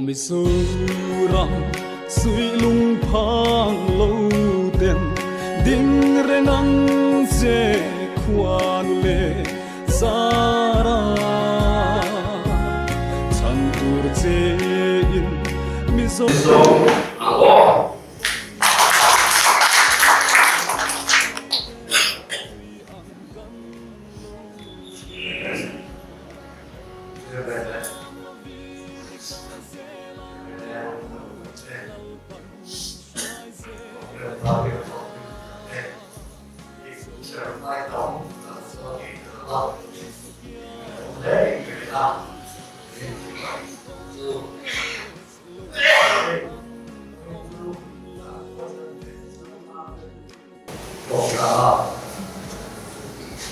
Mizoram suihlung phang lo ten ding reng ang che khuanu leh zara chhan tur che in Mizo Ang aw.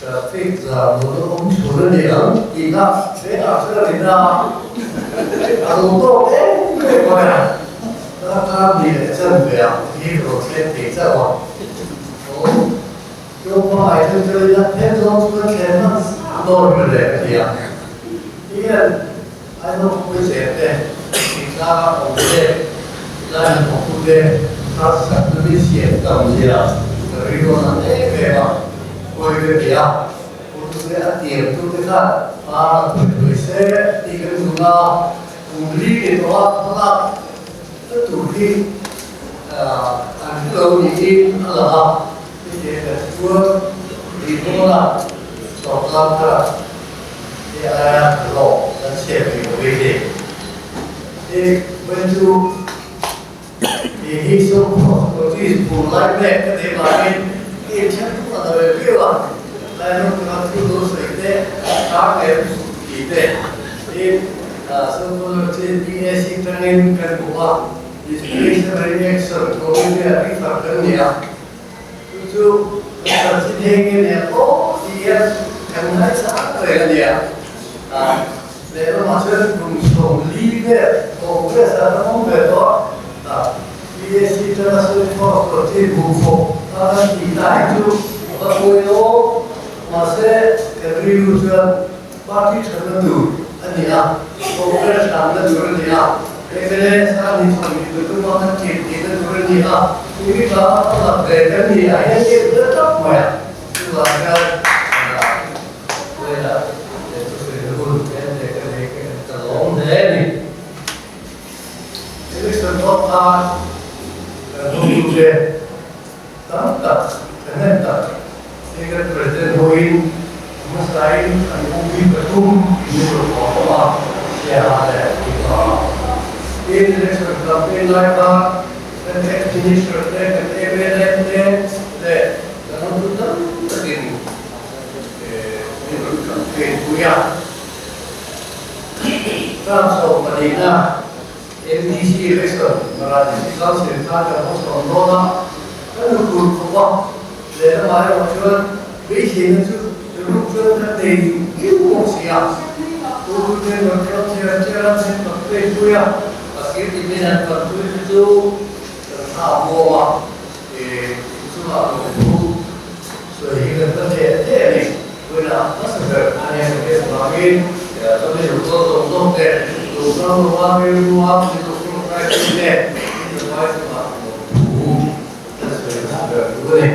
Traffic jam lo awm chhun a ni ang tih kha vengah chuan a ni ta a, a lo tawk em em mai a, darkar hnih leh chanve ah hi ka rawn thleng thei chauh a, aw Tlawmpangai chu chu ila thleng zawng chu ka thlen hman zah dawn ber le ka ti a, tihian Aizawl khawpui cheng te, thingtlanga awm te, tilai hnathawktu te harsatna min siam tam zia ka ring rawn ang em em a, pawi ka ti a, Putute a tiamtu te khan hma a thawi thawi se tih kan duh na kum li ni tawh a hmalak na tur hi an hre lo niin a lang a, hetiang kan chuan Rihmawna sawrkar thar Hei aia hlawh kan chhiat ve lo ve le. Hei vawi chu kei hi Sawmkhaw bur lai mek ka nei vangin ka inthen tuk a la ve viau a, lai rawng taka thil lo sawi te, tar leh tih te tin Sawmkhaw chu BAC tangin kan hmu a, Discretionary Action Committee ah ringthar kan ni a. Chu chu kan chanchin hei nge nia aw tih hian kan ngaihchang reng a nia. Lehlamah chuan kum 40 vel Congress ah kan awm ve tawh a, PAC tana sawikhawm tawh chi buhkhawp a kan tih lai chu a va pawi lo. Mahse kan rilru chuan Party thatna tur a ni a, Congress hlanna tur a ni a, mla sang hi chhawn hnih tur tuma kan thih tihna tur a ni a, tui tla a lak ve kan ni a hian em ta tap mai a, chuvang hian Vawilah thusawi hun em leh ka nei ka lawm hle a ni. Election pawh khan kan hotute Tam tak, thahnem tak hi kan President hoin a hmasain an awmpui pathum in rawn haw tawh a, Siaha leh Tupa. Tin, election campaign lai kha kan ex-minister te, kan mla te leh kan hotu tam takin min rawn campaign pui a. Term 12na MDC election Mara District Council khan kan haw chhuak dawn a, kan nu tur khawp a, lehlamah erawh chuan beiseina chu ruk chuan kan nei viau bawk si a, tu tu te rawn kal chiar chiar a, min kan pek pui a, a kir ti min han kan pui te chu kan tha bawm a, inchungah lawmthu sawi hi kan va tleh tleh a ni. Vawiinah hmasa ber a nia ka hriat vangin ka mi duh zawk zawk zawk te, duh zawk lo a rilru a mi duh zawk lai chu te min ka vai chungah lawmthu ka sawi hmasa ber duh a ni.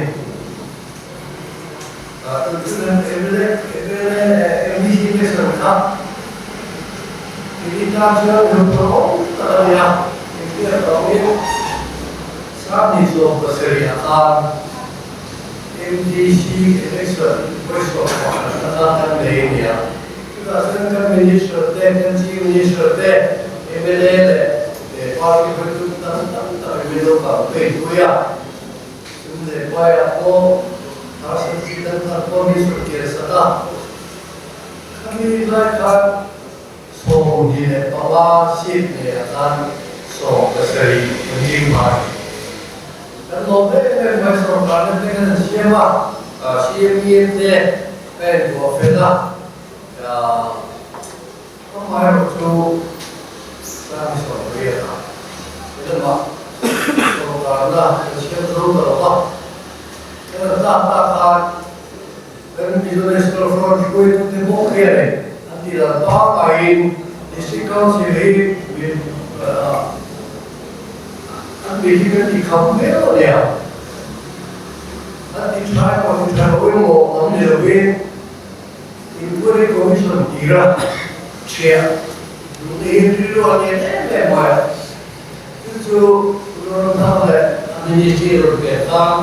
Tun chu mla MDC election kha keini tan chuan lungthaw awm tak a nia, engtia vangin Sangni 70 ah khan MDC election pawisa pakhat atan kan nei a ni a. Chutah chuan kan Minister te, kan Chief Minister te, mla leh party hruaitu tam tam tak in min lo campaign pui a. Sum leh paiah pawh harsat chi tam tak pawh min sawi tir sak a. Khami lai khan 25 seat nei atan 17 kan ding mai. Kan lawm em em mai sorkarna te kan han siam a, CMEM te ka invuah fel a, amaherawhchu Sami 18 ah helamah sorkarna kan siam zo ta lo va, kan han tlak tak khan Kan Mizo National Front hruaitute bawk hian an tih dan pangaiin District Council hi min kham viau a nia. An ti tha emaw ti tha lo emaw awm ni lovin Inquiry Commission tira chhiah duh te hi rilru a lian em em mai a. Chu chu Zoramthang leh a Ministry rawn pe khan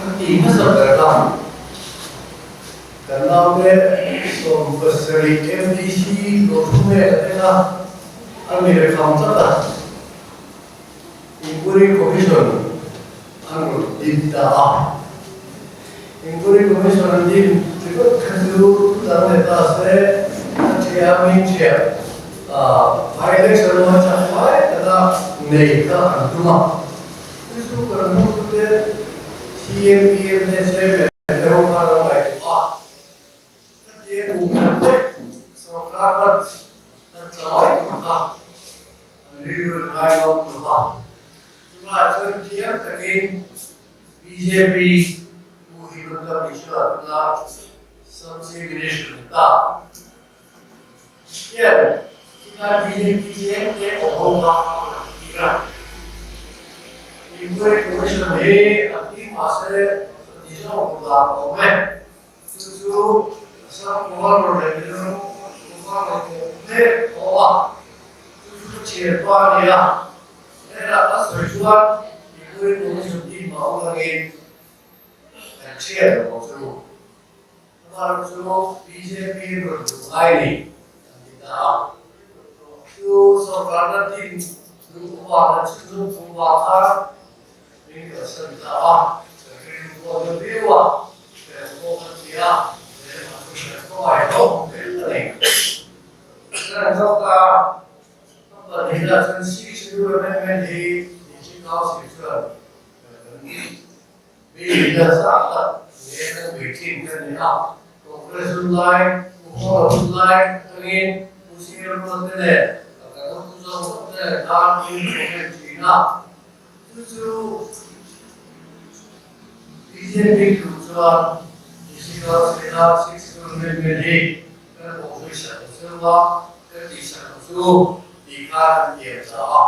an ti hmasa ber kha. Kan naute 70 MDC lo thu mek a teng a, a mi rekham tlat a, Inquiry Commission an rawn din ta a. Inquiry Commission an din ringawt kha chu thu dang leh ta se, a ṭhia min ṭhiah by election lama chak fai taka nei kha an tum a. Chu chu kan hmutute CMPM te Chairman te ho khan an ngaihtuah a, khatiang kum khat lek sorkar khat kan tla mai tur kha an rilru in ngai ngam lo va. Chuvangah chuan thiam takin bjp Pu Himanta Biswa tuna Sub-Chief Minister ni ta hian chulai bjp tlem te awm ho kha a rawn tir a. Inquiry Commission hi a tih mahse ti zawk duh dan a awm e. Chu chu Assam Governor leh Mizoram Governor pawh mek a awm a, chu chu ka thianpa a ni a. Hnenah ka sawi chuan Inquiry Commission tih mah awm angin kan thian lo ang chu. Amah chu bjp rawn duh ngai ni an ti ta a. Chu sorkarna team duh vanga chu chu duh vang khan min kalsan ta a. Kan rilru pawh a na viau a, kan pawh kan ti a, lehlamah chu kan khawngaih hlawm vel a ni. Kan zawk ta a pahnihna chuan Sixth Schedule Amendment hi District Council chuan kan Mi nasa tak nge kan ui thin ka ni a, Congress hun lai, Pu Hawla hun lai atangin Pu CM Ruat te leh a kan hotu zawng zawng te leh khan in comment thin a, chu chu bjp duh chuan Digital Sena 6 Amendment hi kan awmzui sak lo chu a, kan tih sak lo chu tih khan an tiam ta a,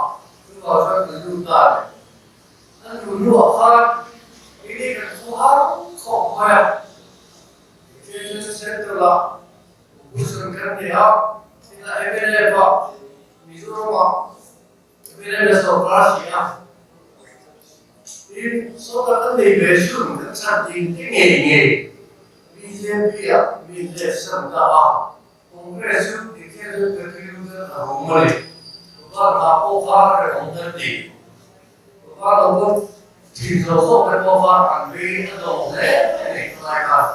chuvang chuan kan lut ta a ni. An duh hnuah khan keini kan thu har khawp mai a, Education Centre-ah Opposition kan ni a, hetah mla ah Mizoram-ah mla la sawrkar si a, tin sawta kan nei ve chhun kan chhan ding te ngei ngei BJP-ah min let san ta a, Congress chu tikhian chuan ka rilru chuan a rum a ni. Van ah pawh kha a rehawm kan ti. Van lo pawh thin zawk zawk te pawh kha an vei a dawng hle a ni khawlai khan.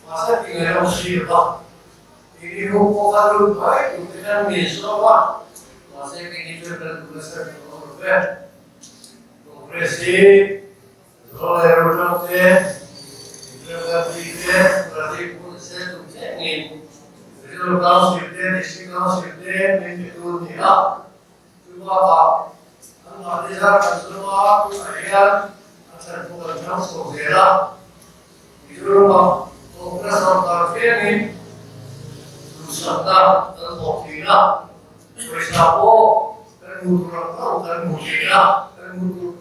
Mahse ti ngaih lo si lo va. Keini ho pawh kha lut mai tur te khan min sawm a, mahse keini chuan kan duh nasa rih lo lo ve. Congress hi Zo leh Rotang te, Indira Gandhi te, Pradeep Hun Sen tum thlengin Regional Council te, District Council te min pe tur ni a. Chu bakah anmahni zar kan zawm a, tunah hian a chhan pawh kan chang chho zel a. Mizoramah Congress sorkar thlengin duhsakna kan hlawh thin a, pawisa pawh kan hmuh tur ang ang kan hmu thin a, kan hmuh tur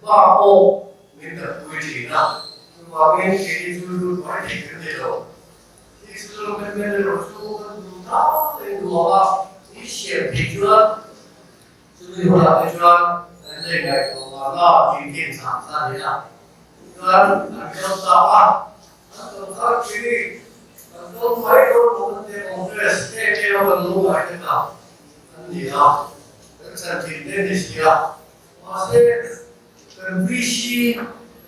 Pa pawh min tanpui thin a, chuvangin keini chu lut mai thei kan ni lo. Israel member erawh chu kan duh tak in duang a, ni siam thei chuan chumi hunah te chuan kan lei ngaihtuah mahna tih kin chang kha a ni a. Chuan an kal ta a, an kal kha keini kan kal mai dawn lo kan tia Congress nge nge ho kan lo ngai te kha an ni a, kan chhan thin te ni si a. Mahse, kan VC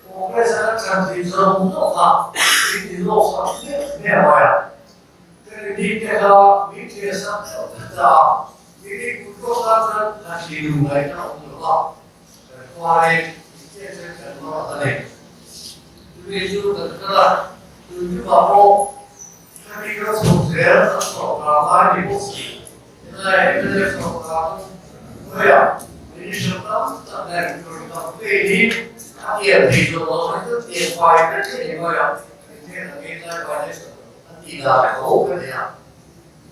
Congress a kan chhan thin zawng zawng kha min ti lawk sak hmiah hmiah mai a. Ka rinit te kha min thian sak deuh vek ta a, rinit kut tawk tan chuan han thinlung ngaihna a awm lo va, kan khuarin min chet chet kan hmang a ni. Chumi chu kan kal a, tun ṭumah pawh ka ri ka chho zel a sawrkar lai ni bawk si. Helai mla sawrkar hnuaiah minister tam tak nen tur campaign hi a tiam thei zawk lo mai chuan tiam fai vek thei ni mai a, engtin an ngei lai bai leh a tih dan tho ka nei a,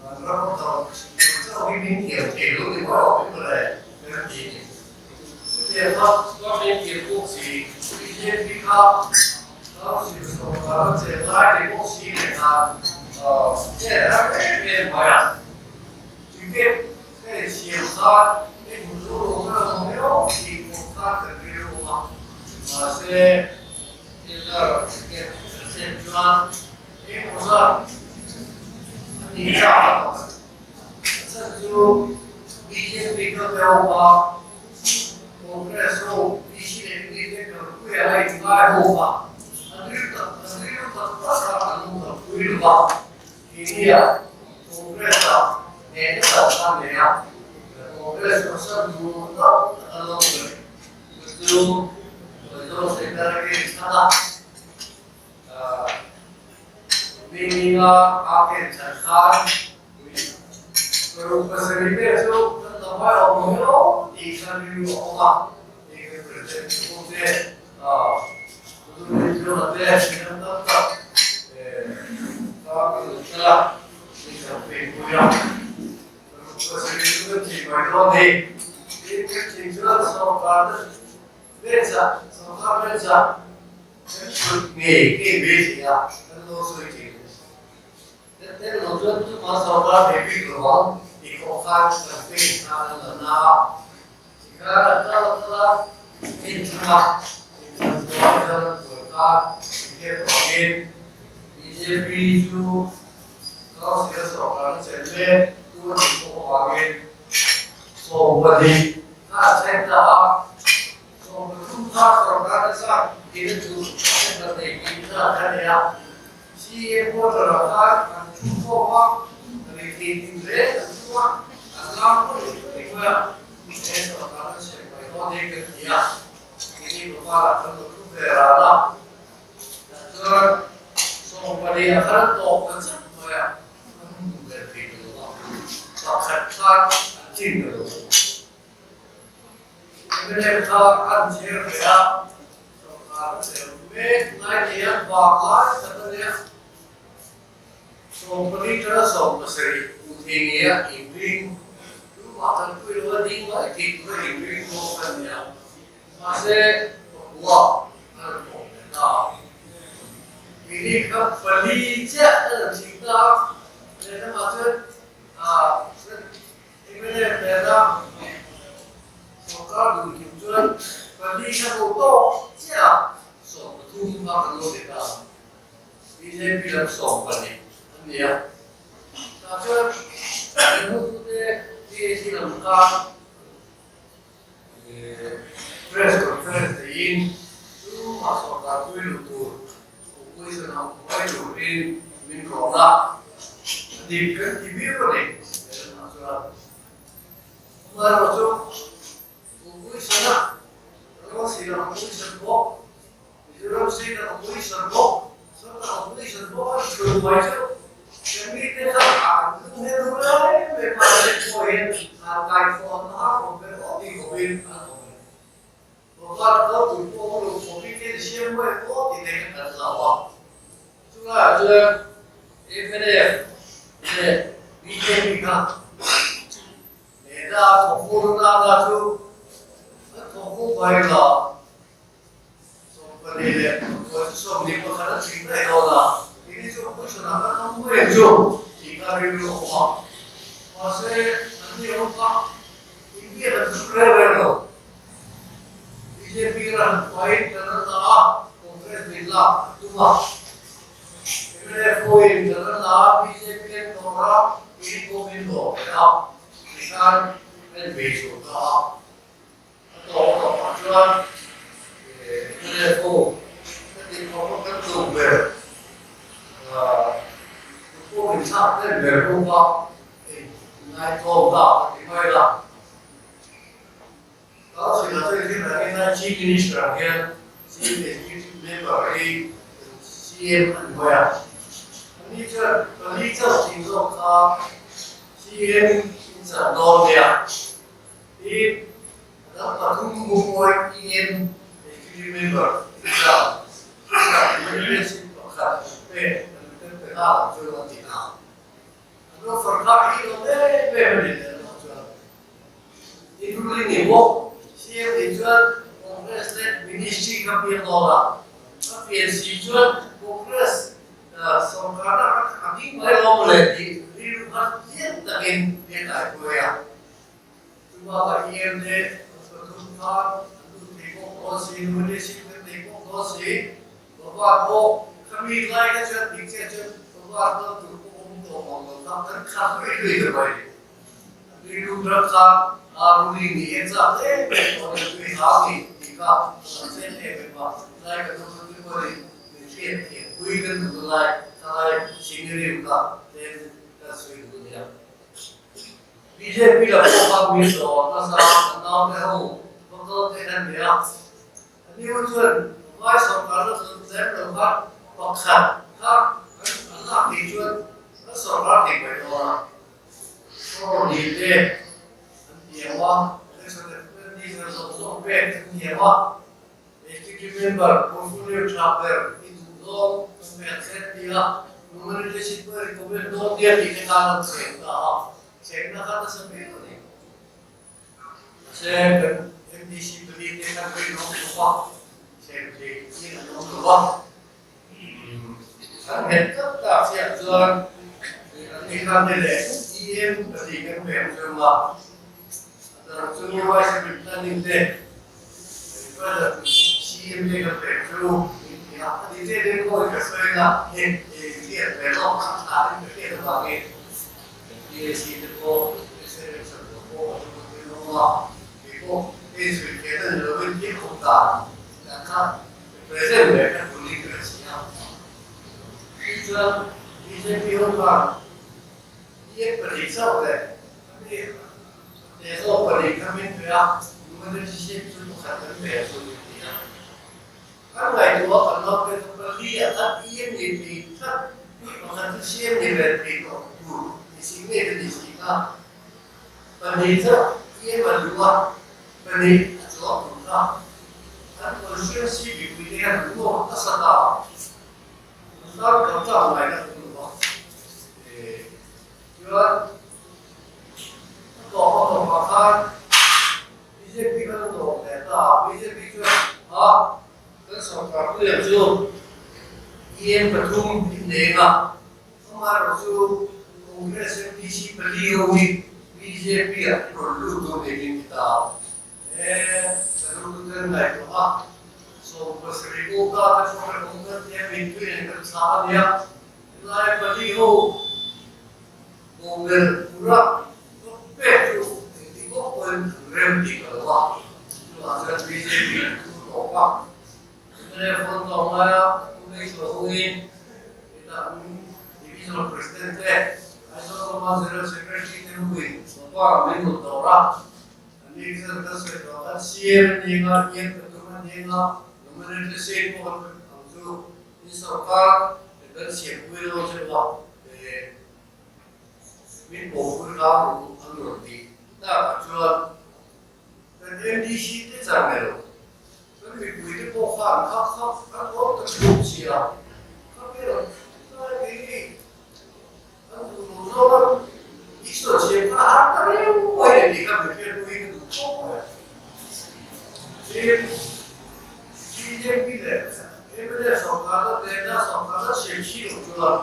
kan ram a kal tur chauh hi min tiam thei lo ni mai awm mawle kan ti ni. Chutiang kha government tir bawk si, BJP kha council sawrkar a chet lai ni bawk si leh khan chet a har em em mai a. Ticket ka insiam khan i hmu chu lo ka la awm viau tih pawh khan ka rilru a, mahse tender ticket ka chet chuan engemaw zat a ni chak a tawh. A chhan chu BJP ka pe ho a, Congress ho PC leh MD te kalpui a la inngai ho a, an rilru tak an rilru tak tak a an lo kalpui lo va, keini a Congress a hnehna tak kha nei a, Congress pasal duh tak tak an lo awm e. Chu chu Mizo Secretary chhan a. Meeting-a a ken chhan khan paruk pasarih vel chu kan la hmai awm lo hiau tih khan rilru a awm a, hei kan president chu pawh te Putu te mi tam tak kha kan lo kal a, min campaign pui a, paruk pasarih chu kan thei mai dawn a ni. Tin, kan thei chuan sawrkar Bench-ah, sawrkar bench-ah kan thut ngei ngei mai thei a, kan lo sawi thei lo. Kan tel lo chuan chuma sawrkar thei bik lo ang tih pawh khan campaign kha an la na a. Tikhan an kal a kal a, inthlang a, inthlan zawh hian an buai kha inkhel vangin bjp chu council sawrkar na chen mek tu a nih pawh avangin 20 kha a thleng ta a, 13 kha sawrkar na zat tina chu member nei tih zat a nei a, CA quarter ah khan an thu khawm a, rethei tin reng an thu a, an lam pawh in thu ni mai a, he sawrkar na chhek mai dawn hi kan ti a, keini papa lah kan lo thu ve ran a, tah chuan 20 ah khan an tawp ta chak mai a, an hmu ve thei ta lo a, pakhat khan an chin ta lo. MLA kha an zir ve a, sawrkar a tel mek lai nia vang lai tak a nia. 14 tana 17 hmuh thei nia inring tumah kan pui lo a ding mai thei tura inring bawk a nia. Mahse, pakua a rawn awm leh ta. Keini kha pali chiah a rawn thing ta a, lehlamah chuan MLA hmela sawrkar duh kim chuan pali kha ko tawk chiah a, 13 kha kan lo leh ta. Bjp lam 12 an ni a. Tah chuan hotute PAC lam kha Press conference neiin tumah sawrkar pui luh tur opposition ho hruai turin min rawn a, a dik kan ti viau a ni Lalna chuan. Amaherawhchu opposition a Ramsina opposition bawk, Mizoram state a opposition bawk, sawrkar opposition bawk a thu mai chu kan mite kha an lung he lu lai em a, pawhin an kaihthawh an har awm ber aw tih khawpin an awm reng. Bawkhat kal tur pawh a lo khawpin kei siam mai aw tih te kha kan hlau a. Chulaiah chuan mnf leh bjp kha nena thawkho nana chu an thawkho bai la 24 leh pakua chu 21 a tling daih dawn a, keini chu opposition ah kan awm mai ang chu tih kha rilru a awm a, mahse an ni ho kha India kan zut reng reng lo. Bjp ran phuain kan ran la a, Congress min lak an tum a, mnf pawhin kan ran la a, bjp an nawr a, keini pawh min nawr ve a, tikhan a inbei chho ta a. A tawp tawpah chuan mnf ho ka tih khawp a kan duh ber kut pawh min thlak hnem ber bawk a, hei ngaithawm ta ka ti mai la. Council ah chuan engtin tak in a Chief Minister ang hian Chief Executive Member hi CM a ni mai a, ani chuan pali chauh tling zawk kha CM in chan dawn nia. Hi a dang pathum hmuhmawi EM Executive Member chuan Leadership pakhat pek an kan pe nghal ang chu an ti ta. An lo farkhak hi lo em em a ni leh erawh chuan. Including ni bawk CM nih chuan. Ministry kha piang dawn a, a pian si chuan Congress sorkarna kha a ding mai lawm le tih rilru kha chiang takin min kaihruai a. Chubakah EM te pathum khan an duh thei bawk dawn si, nomination kan nei bawk dawn si, Baba pawh khami lai kha chuan dik chiah chuan Baba hmang tur pawh awm tawh mang lo kha kan khat lui lui ta mai. Rilru ram kha ruling ni em zat em em tawh ni tui hau ni tih kha ka lo chen em em a, lai ka tum chu pawhin min hriat thiam pui kan duh na lai thalai scenario kha tlem kan sawi duh a nia. Bjp lam pawh kha min dawr nasa kan naute ho va kal te kan ni a, a ni chuan vai sorkar la tun tlem lo kha pakhat kha an lak thei chuan kan sorkar thei mai dawn a. Petrol ni te an tiam a, election equipment diesel zawng zawng pek an tiam a, executive member portfolio tha ber i duh zawng kan hmel thlen ti a, nomination pawh recommend dawn nia tih te khan an cheng ta a, chengna kha nasa viau a ni. Mahse kan MDC pali te khan rinawm lo va, cheng thei in an awm lo va. An nghet tak tak chiah chuan an ni khan te leh EM pahnih kan pek chung a, a dang chu Vice Planning te CM te kan pek chu min ti a, a ti che te pawhin ka sawi na he hriat ve lawk kha tha in ka hriat avangin PAC te pawh SLM te pawh an rawn rin awm a, kei pawh hei zui theih na ni lovin thil awm dan dan kha Present leh kan duh dik reng si a. Tichuan bjp ho khan EM pahnih chauh leh a mi te zawk pahnih kha min pe a, humanitarian chu pakhat kan pe a chu min ti a. Kan ngaihtuah kan lo pe chu pali ah khan EM ni thei tlat, pakhat chu CM ni ve thei tawh tur ni si ngei te ni si kha. Pahnih chauh EM an duh a, pahnih a chuang tur kha. An constituency mipui te hian an nuam nasa ta a, an tan kan tlak ngaihna kan duh a, chuan a tawp a tawpah khan bjp khan a dawm leh ta a, bjp chuan a kan sorkar puiah chu EM pathum in nei anga, amaherawhchu Congress MDC pali ho hi bjp ah rawn lut dawn niin ti ta a. He Sarutu ten ngaihtuah a, 70 kawka te chu kan awm kan tia mipui nen kan chah a nia, helai pali ho bawhbel tura kawt pek chu engti kawk pawhin an rem tih ka lo a, chuvang chuan bjp an thu tawp a, mla phone tawng laia Umesh Lohungin hetah Divisional President te, Aizawl lama General Secretary te huin Sawrkar min rawn dawr a. Ani chuan ka sawi tawh khan CM a ni anga, EM pathum a ni anga, nominate state pawh kan pe ang chu in sorkar kan siampui dawn che u a, min pawhpui hram rawh u an rawn ti takah chuan kan MDC te chang nei lo, kan mipui te pawh khan kha kha an awm ta thup si a, kha vel lai kei Kan duh lo zawk a, Isua chhiam kha a har ta reu mai a tih kha Pathian pawhin ka duh khawp mai a. Tin, BJP leh mla sawrkarna tena sawrkarna chhiam chhi loh chuan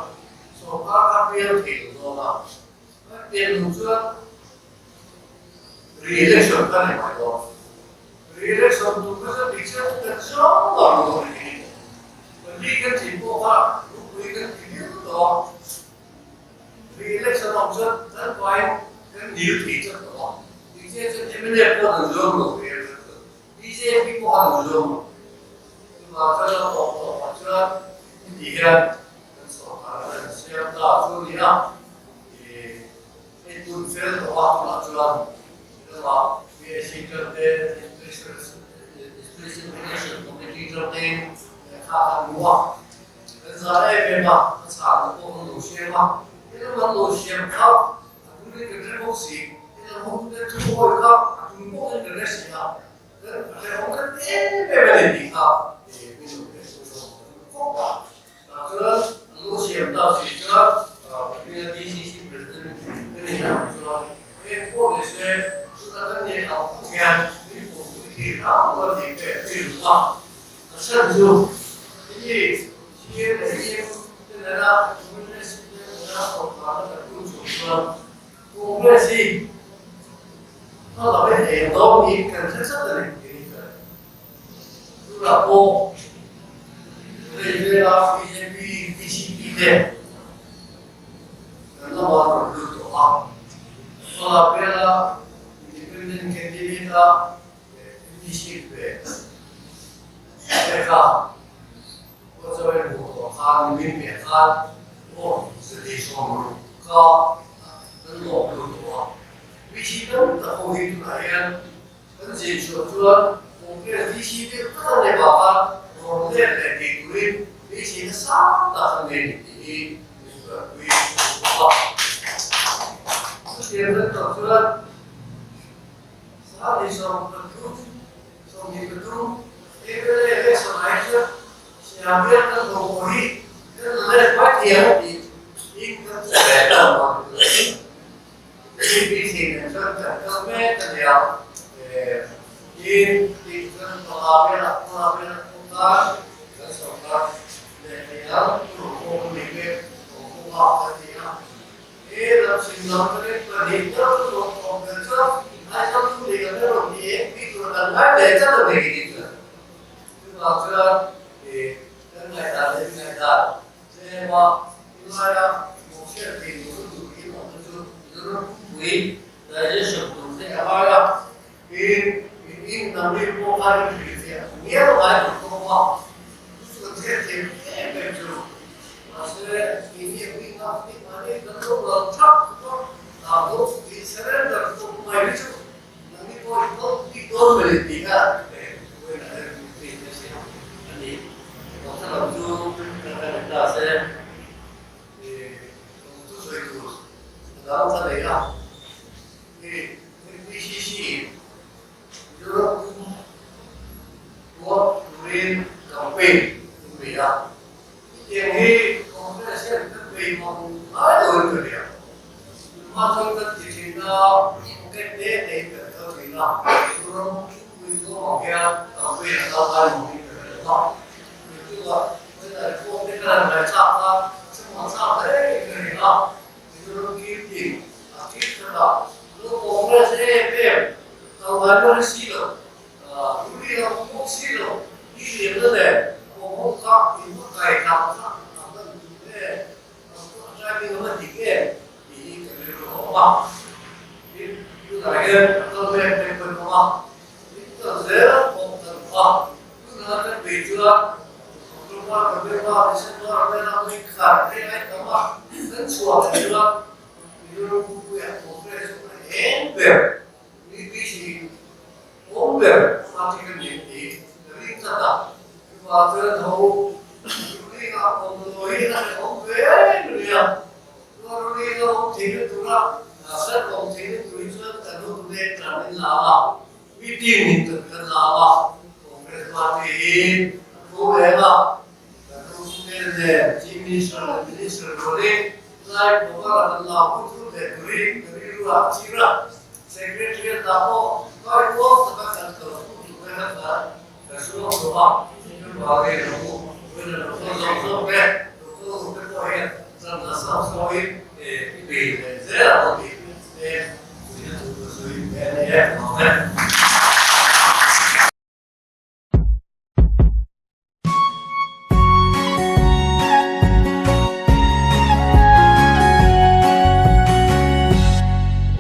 sawrkar kha piang thei lo dawn a, a pian loh chuan re-election kha ni mai dawn. Re-election tur kha chuan picture chu kan zawng lo dawn a ni. Pali kan tih pawh kha lungpui kan ti viau tawh a, re-election awm chuan kan vaiin kan dil thei chak tawh a, tikhian chuan mla pawh an zuam lo ve a chuan bjp pawh an zuam lo. Chuvang chuan a tawp tawpah chuan heti hian kan sawrkar kan siam ta chu a ni a, hei tun fel tawh a tunah chuan lamah PAC ṭan te, Special Election Committee ṭan tein lehkha an hmu a, kan zah em em a, a chhahna pawh an lo siam a, helam an lo siam kha a tum in kan hre bawk si, helam ho te thu hawi kha a tum bawkin kan hre si a, kan hrehawm khat em em a ni tih kha min lo hriat pui zawk ka duh khawp a. Tah chuan an lo siam ta si chuan DCC President ka ni ang chuan eng pawh ni se chutah kan nei ang pawh hian min pawhpui thei hram lo a tih te a rilru a. chhan chu hei thil leh hlim te nena Congress te nena sawrkarna kan tum chung chuan Congress hi hma lam hi eng dawn niin kan hre chat a ni tih hi Tunah pawh lei vela bjp, bjp te kan lama rawn lut tawh a, hma vela Independent candidate a MDC ve te kha Kawchawi hmuh tawh khan nimin piah khan vote 160 kha kan lawm lut tawh a, bjp tam tak ho hi tunah hian Kan zin chhuah chuan Congress DC deuh tak a nei bakah rawn let leh thei turin beiseina sang tak an nei ni tih hi min buaipui a. Chutiang kan tawh chuan Sangni 13, 23 MLA election ah hi chuan Siam hian kan hlawh pawh hi kan la let mai thei ang tih hi kan hmu ve ta lo a. Bjp nen chuan kan kal mek a nia, tin tih chuan panga velah panga velah pawh khan kan sawrkar leh thei ang tur pawh kan nei mek tawh bawk a kan ti a. He lam chhim lam ka ring pahnih deuh chu lawm tawh ber chuan Aizawl chu lei kan erawh ni eng tih tur kan ngai ve tlat a nei tih chuan chuvang chuan kan ngaihdan leh ngaihdan Tlema tunlaia mawhchhiat thei tur chu duh hi awm te chu Mizoram pumpui digestion tur te a ngai a, tin in in ri pawh khan in hrilhfiah ngial ngai lo tawk a, chu chu kan chhiat thei em em chu mahse keini ang ring a tih mahni kan lo lal thak thak a, dah lo tih surrender tawp mai hi chu nangni pawh in lo tih dawn mai tih kha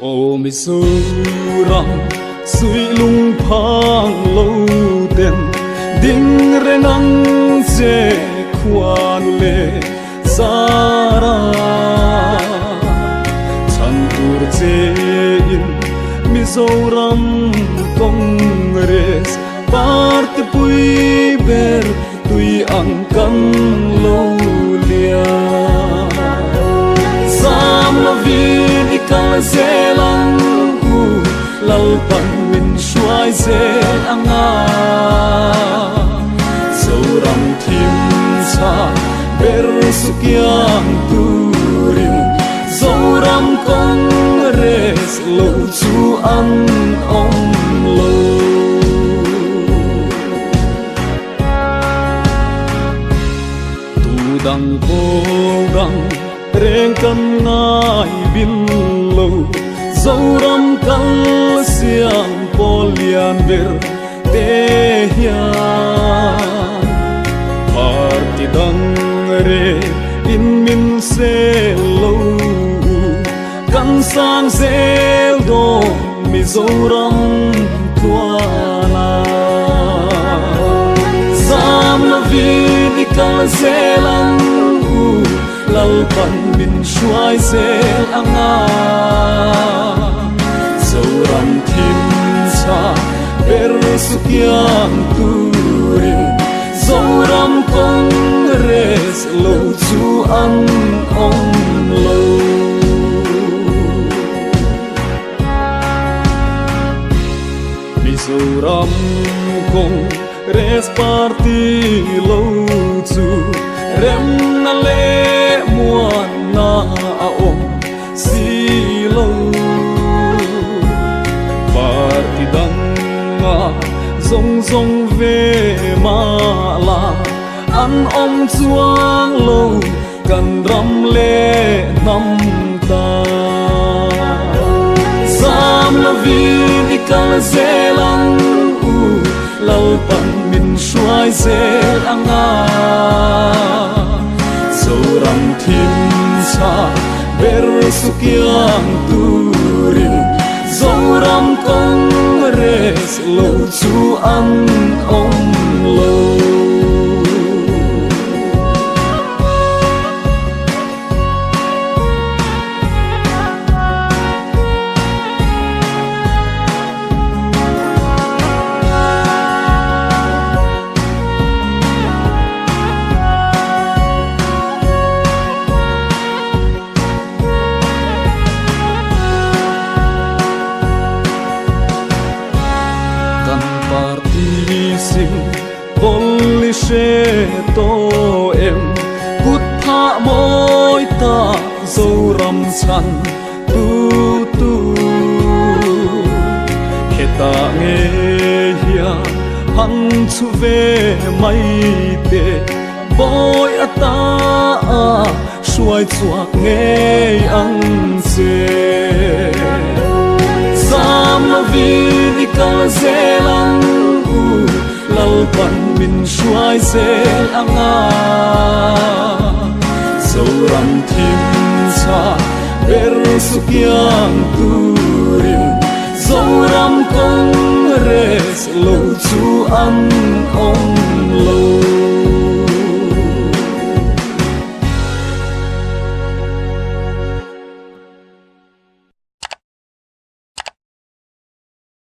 Aw Mizoram suihlung phang lo ten ding reng ang che khuan leh zara chhan tur che in Mizoram Congress Party pui ber tui ang kan lo lian. Zam lovin i kal zel ang u, Lalpan min hruai zel anga. Zoram thim chha ber sukiang turin, Zoram Congress lo chu an awm lo. dang pawl dang reng kan ngai bil lo Zoram kal siam pawl lian ber te hian Party dang re in min sel lo kan sang zel dawn Mizoram tluana. Zam lovin i kal zel ang u, Lalpan min hruai zel anga. Zoram thim chha ber sukiang turin Zoram Congress lo chu an awm lo. Mizoram Congress Party lo chu remna leh muanna a awm si lo. Party danga zawng zawng ve mah la an awm chuang lo kan ram leh hnam ta. Zam lovin i kal zel ang u, Lalpan min hruai zel anga. Zoram thim chha ber sukiang turin Zoram Congress lo chu an awm lo. Kan party sim bawlh i hre tawh em? Kut phah mawi ta Zoram chhan tu tu. Hetah nge hian han chhu ve mai teh. Bawi ata a hruai chhuak ngei ang che. Zam lovin i kal zel ang u, Lalpan min hruai zel anga. Zoram thim chha ber sukiang turin Zoram Congress lo chu an awm lo.